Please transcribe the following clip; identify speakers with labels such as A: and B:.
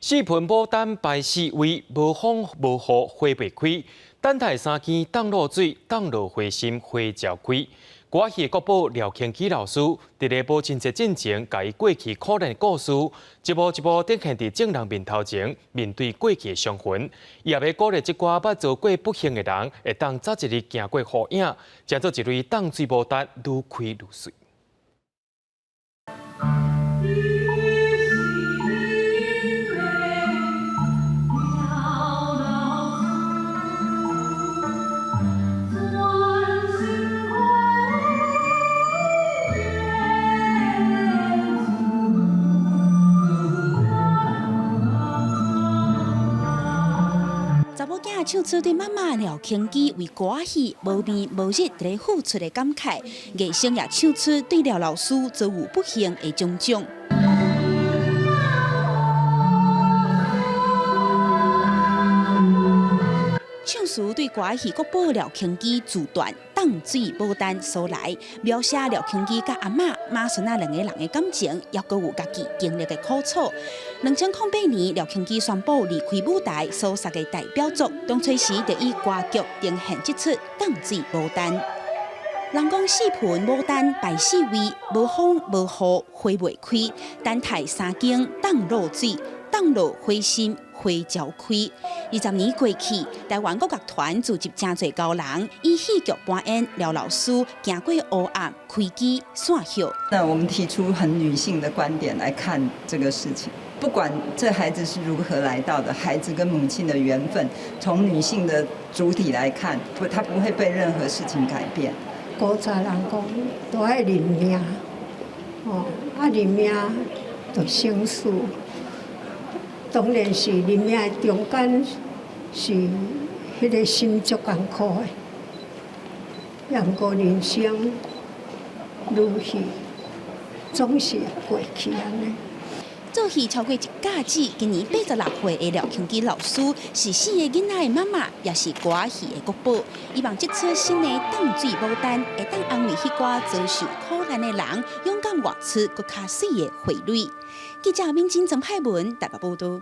A: 四盆牡丹排四位，無風無雨花袂開。等待三更凍露水，凍落花心花朝開。歌仔戲國寶廖慶基老師，佇咧母親節進前，共伊過去苦難的故事，一幕一幕展現佇眾人面頭前，面對過去的傷痕。伊也欲鼓勵這寡捌遭過不幸的人，會當早一日行過雨影，成做一蕊凍水牡丹，愈開愈媠。
B: 查某囝唱出對媽媽廖慶基為歌仔戲無眠無日佇咧付出的感慨，外甥也唱出對廖老師遭遇不幸的種種。唱詞對歌仔戲國寶廖慶基自傳《凍水牡丹》所來，描寫廖慶基佮阿嬤媽孫仔兩个人的感情，猶閣有家己經歷的苦楚。2008年，廖慶基宣布離開舞台，所殺的代表作，當初時就以歌劇呈現這齣《凍水牡丹》。人講四盆牡丹排四位，無風無雨花袂開，等待三更凍露水，凍落花心花朝開。20年過去，台灣國樂團聚集誠濟高人，以戲劇扮演廖老師行過黑暗，開機散葉。
C: 那我們提出很女性的觀點來看這個事情，不管這孩子是如何來到的，孩子跟母親的緣分，從女性的主體來看，不，他不會被任何事情改變。
D: 古早人講都愛認命，哦，啊認命就生死，當然是認命的中間是彼个心足艱苦的，也毋過人生如戲，總是會過去按呢。
B: 做戲超過一甲子，今年86歲的廖慶基老師是四個囡仔的媽媽，也是歌仔戲的國寶。希望這齣新的《凍水牡丹》會當安慰彼寡遭受苦難的人，勇敢活出閣較媠的花蕊。記者敏珍、曾派文台北報導。